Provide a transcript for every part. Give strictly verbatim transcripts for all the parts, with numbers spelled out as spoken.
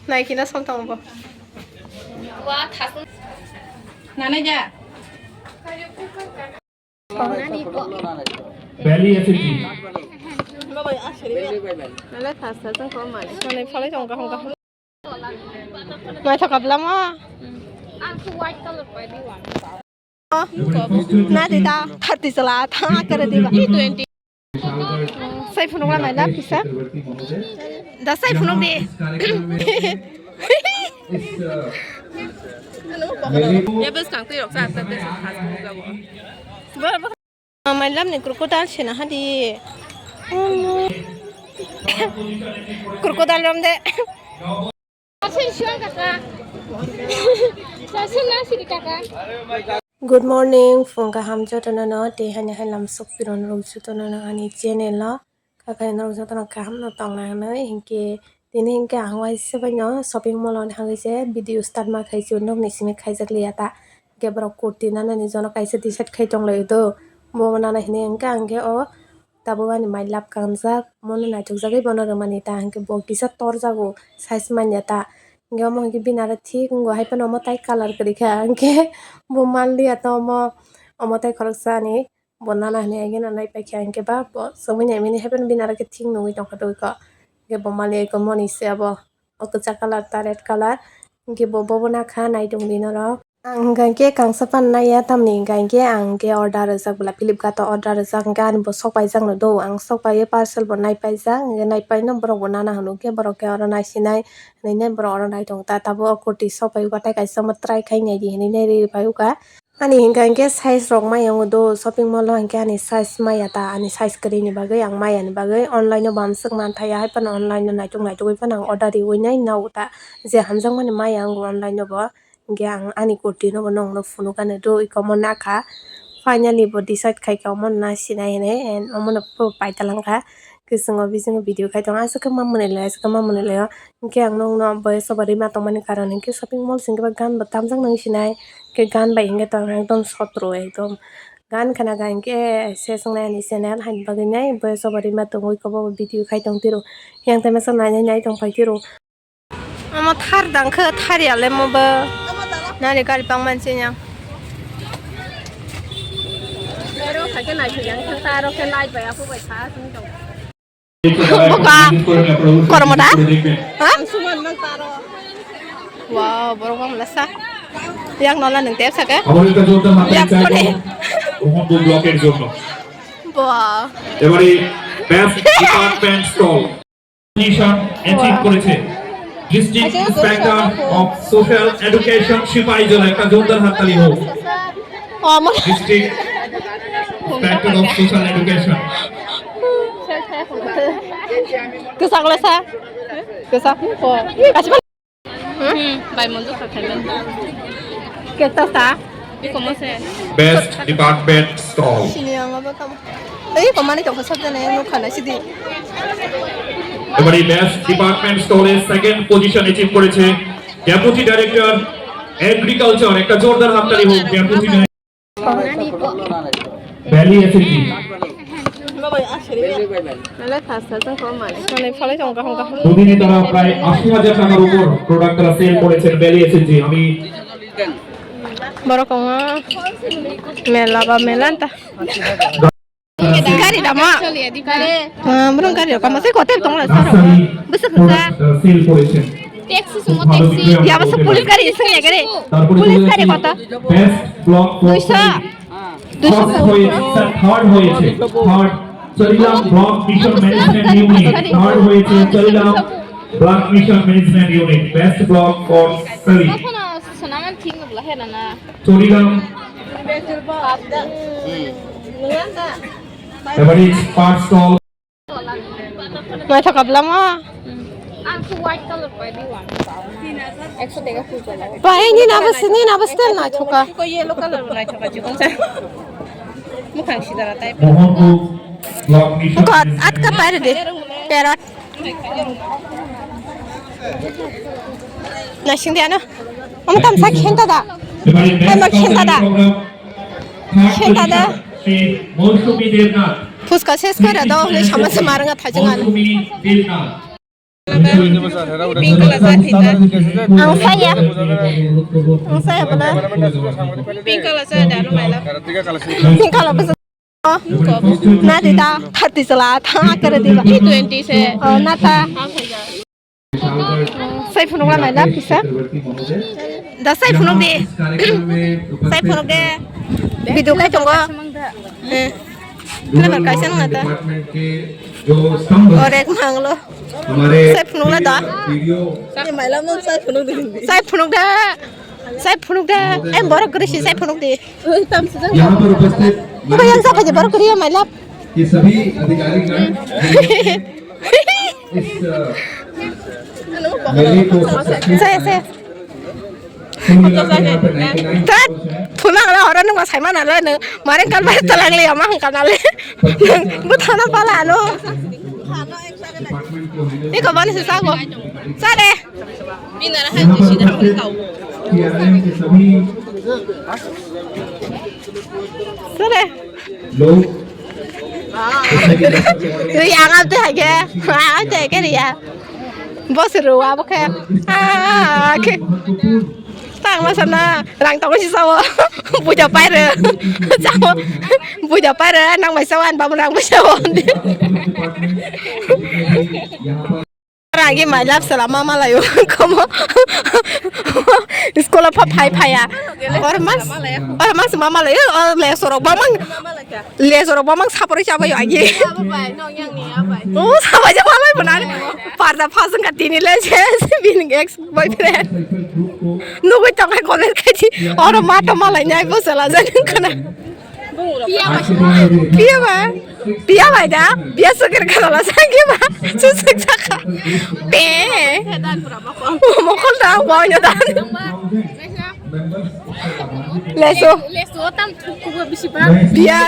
Naikina song tongo bo. Nanai ja. Valley S H G. Nale thasa jang ko male. Nale phalai jang kaham kaham. Mai thok kabla ma. Na di da thirty sala tha kare di ba. Twenty. Sai phunuk la mai la pisa. Da sai phunuk di. Ya bes kang twi rok sa ta te sa khas phunuk la bo. Bor bor. Mai lam ni crocodile sena hadi. Crocodile rom de. Good morning, phung kaham jotono no, tei hani hai lam sok piron rok jotono no ani channel o, kakai norok jotono kaham no tong lai hinwi, hinkhe tini hinkhe ang waisa bai no shopping mall o thangwi se video start ma khai se nokni simi khaijak liya ta, hinkhe borok kurti nanani jono kaisa decide khai tong lai do, bo nana hinwi hinkhe ang khe o Tabuk ani mai lab kangjak, omono naitukjagwi bono rwmani ta, hinkhe bo kisa torjago, size manya ta. Hinkhe omo hinkhe bini aro thik wngo, hai phano omo tai colour kwrwi kha, hinkhe bo manliya ta omo, omo tai khoroksa ani bo nana hinwi ageno naipaikha, hinkhe ba bo chumui naimani hai phano bini aro khe thik nugwi tongkha tongkha. Hinkhe bo manliya eko moni se abo, o kwchak colour ta red colour, hinkhe bo bobo nakha naitukdi norok. Ang hwnkha khe kangsa pan naiya, tamni hwnkha khe ang khe order rijak bwla Flipkart o order rijak, hwnkhe ani bo sok paijak no do, ang sok paiwi parcel bo nai paijak, hwnkhe nai paino borok bo nana hwnwi khe borok khe oro naisinai hinwi borok oro nai tongo ta, tabuk o kurti sok pai o tei kaisa omo try khai naidi hinwi nai ri pai o kha. Ani hwnkha khe size rok maya wngo do, shopping mall o hwnkhe ani size maya ta, ani size kwrwi ni bagwi ang maya ni bagwi online o bo ang swk man thaya, hai phano online o naituk naitugwi phano ang order riwi nai nao ta, je hamjakmani maya wngo online o bo. Hingke ang ani kurti no bo nogno phunukani do iko omo nakha. Finally bo decide khaikha omo nasinai hinui and omono paitalang kha. Kisungo bisingo video khai tongo aswk khe ma mwnwi lai aswk khe ma mwnwi lai o. Hingke ang nogno boyes o bo rima tongmani karon hingke shopping mall singkhe bo gan bo tamjak nang sinai. Hingke gan bai hingke tong ekdom sotro ekdom gan khana ga hingke se songnai ani channel haini bagwi nai boyes o bo rima tongwi kobo video khai tong tiro. Yang tai masa nainai nai tong phai tiro. Omo thar dang khe thar ya le mo bo. Nari gari bang man chinya. Ero kha khe nai thai yang khe ta aro khe light bai apu bai kha sung tong. Boka. Kormo da? Ha? Suman mang ta ro. Wow, borok bang lasa. Yang nola nang tep saka. Yang kone. Wow. এবারে best department stall. Position achieve করেছে district inspector of social education Sepahijala. একটা জোরদার হাততালি হোক। District inspector of social education. Kwchak le sa. Kwchak. Bai monjo kha khaimani. Kekta sa. Ikomo se. Best department stall. Sini ang abo tamo. Ei komani tongkha sabjana yang nukha na sidi. এবারে best department স্টলে second position achieve করেছে deputy director agriculture. একটা জোরদার হাততালি হোক deputy director. Valley SSG. Nale thasa jang ko male. Nale phalai jang kaham kaham. দুদিনে তারা প্রায় আশি হাজার টাকার উপর প্রোডাক্ট তারা সেল করেছেন ভ্যালি এসএসজি। আমি Borok tongo. Mela ba mela ta. Gari dama. Ah, borok gari rok kama se kote tongo la saro. Bwswk hwnka. Sale করেছেন। Taxi sumo taxi. Ya bwswk police gari se ya gari. তারপরে Police gari koto. Best block for দুইশো। First হয়েছে, sir, third হয়েছে, third Charilam block mission management unit, third হয়েছে Charilam block mission management unit, best block for সারি। Sonaman thing bla hena na. Charilam. এবারে first all. Naithok kabla mo. Ang khe white color pai di wan. Ekso tega pul color. Pai ni na bas ni na bas tel naithok ka. Ko yellow color bo naithok ka jikon sa. Mukhang sidara type. Mohanpur block mission Kot atka pai de. Parrot. Naising de ano. Om tam sa khenta da. এবারে Hai ma khenta da. Third সেটা দা। পজিশন শ্রী মৌসুমী Debnath. Phuska ses kore do, hwnwi sama se marwnga thajwng ano. Mousumi Debnath. Pink color sa thita. Ang saya. Ang saya pala. Pink color sa dano maila. Pink color pasa. Na dita thirty sala tha kare diba. Twenty se. Oh, na ta. Sai phunuk la maila kisa. Da sai phunuk di. Sai phunuk de. Video kai tongo. Eh. Kena bar kaisa nang ta. Orek manglo. Sai phunuk la da. Sai phunuk da. Sai phunuk da. Em borok gori si sai phunuk di. Oi, tam sujang. Oi, yang sa phai borok gori ya, my love. ये सभी अधिकारीगण इस, अ, मेले को सक्सेसफुल से, से। Tat, phunang la horo nung ma saima na le nung, mare kal bai talang le ama hang kana le. Nung bu thana pala ano. Iko bani se sago. Sare. Bina ra hai sida kau. Sare. Ri ang ate hage. Ang ate hage ri ya. Bos ru abo khe. Ah, khe. Tang ma sana rang tong si sawo. Puja pai re. Sawo. Puja pai re nang mai sawan babu rang puja wo. Ragi my love sala mama layo komo. School pha phai phaya. Or mas, or mas mama layo. Or le sorok bamang. Le sorok bamang sapori chabayo agi. Oh, sabai jaba lai bana. Parda phasang ka tini le je, bini ex boyfriend. Nugui tong hai comment khai di. Or ma to malai nai bo sala jan kana. Piya ba? Piya ba da? Piya sukir kana la sangi ba? Su suk saka. Pe. Mokol da, wanya da. Leso. Leso tam thuk kubo bisi ba. Piya.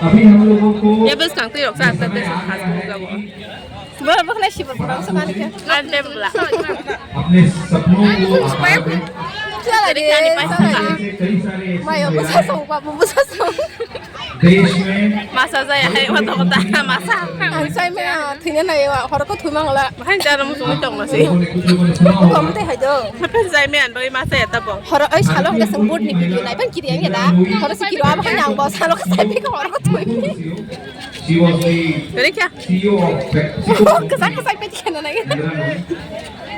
अभी हम लोगों को Ya bes kang twi rok sa sa te sa khas ko ga bo. Bo bo khna si bo bo sa mani khe. An te bla. अपने सपनों को आकार दें। Chala de. ऐसे कई सारे ऐसे Mayo bo sa प्रयास so ba bo sa so. देश में Masa jaya hai wa to ta masa. Ang sai me a thina na ewa hor ko thumang la. Hai jara mo sung tong ma si. लोगों ने कुछ लोगों ने सुना होगा। Kom te hai do. Hapen jai me an bai masa ya ta bo. Horo oi salo hwnkhe chwng board ni video naiban kiri ang ya da. Horo se kiri abo haino ang bo salo khe sai phi horo ko thoi. She was the Rikha. C E O of PepsiCo. Kwchak kwchak phi kheno nai.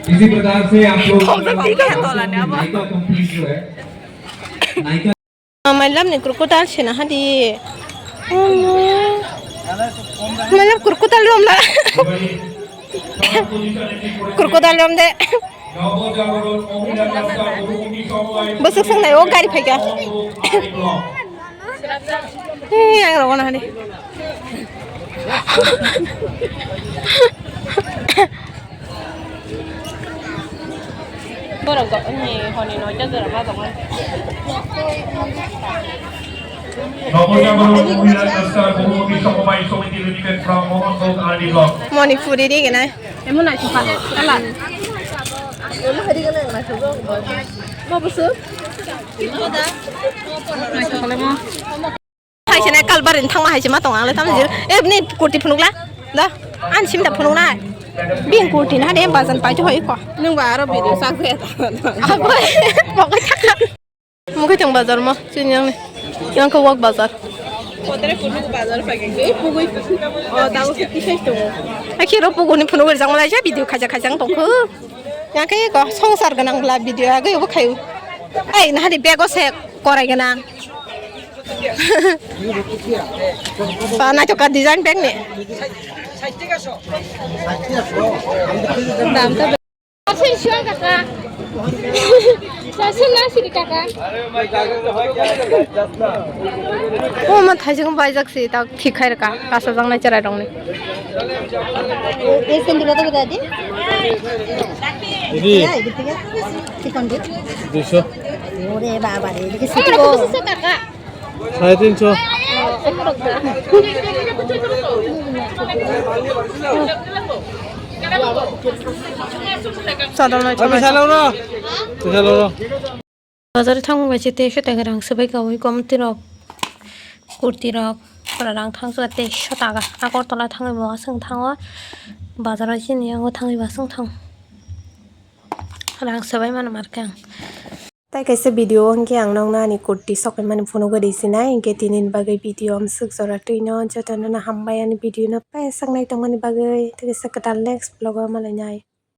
इसी प्रकार से आप लोग Khong jang twi ka. Nykaa company जो है, Nykaa Mailap ni crocodile sena hadi. Mailap crocodile rom la. Crocodile rom de. Bwswk swngnai o gari phaikha. Hey, ang rogo na hadi. Borok go ni honi noita jora ma tongo. নবজাগরণ মহিলা সংস্থার বহুমুখী সমবায় সমিতি limited from mohanbhog RD block. Manipuri ri gana. Emo nai thokha. Kala. Emo hari gana nai thokha. Mo busu. Nai thokha le mo. Hai sene kalbarin thangma hai se ma tong ang le tam jil. E bini kurti phunuk la. Da. An sim da phunuk na. Bini kurti na de bazan pai to hoi ko. Nung ba aro bini sak se. Abo. Mo ko thaka. Mo ko tong bazar mo. Chin yang ni. Yang ko wak bazar. Kotre phunuk bazar pai ke. Pugui. O da ko ki sai to. Aki ro puguni phunuk jang ma lai video khaja khaja tong ko. Yang ke ko songsar ganang la video age bo khayu. Ai na hari bego se korai ganang. Ba, naithok kha design bag ni. Dam ta. Sir, sure kaka. Sir, sir, na siri kaka. O ma thaijwng baijak si ta thik khai rwkha kasa jang nai cherai rok ni. Ei sandal ta bada di. Didi. Ei, didi. Chikon di. Duiso. Ore baba re, didi. Sir, kaka. সাড়ে তিনশো। Bazar thang bai se te se te rang se bai ka oi kom ti rok, kurti rok. Pura rang thangsuka tei sotaka. Agartala thangwi bo aswng thango. Bazaro chini yango thangwi bo aswng thango. Rang swbai mano markhe ang. Tai kaisa video o hwnkhe ang nokno ani kurti sokaimani phunugwi rwsinai, hwnkhe tinini bagwi video amswk jora twino jotono no hambai ani video no paisaknai tongmani bagwi, tei kaisa kwtal next vlog o malainai.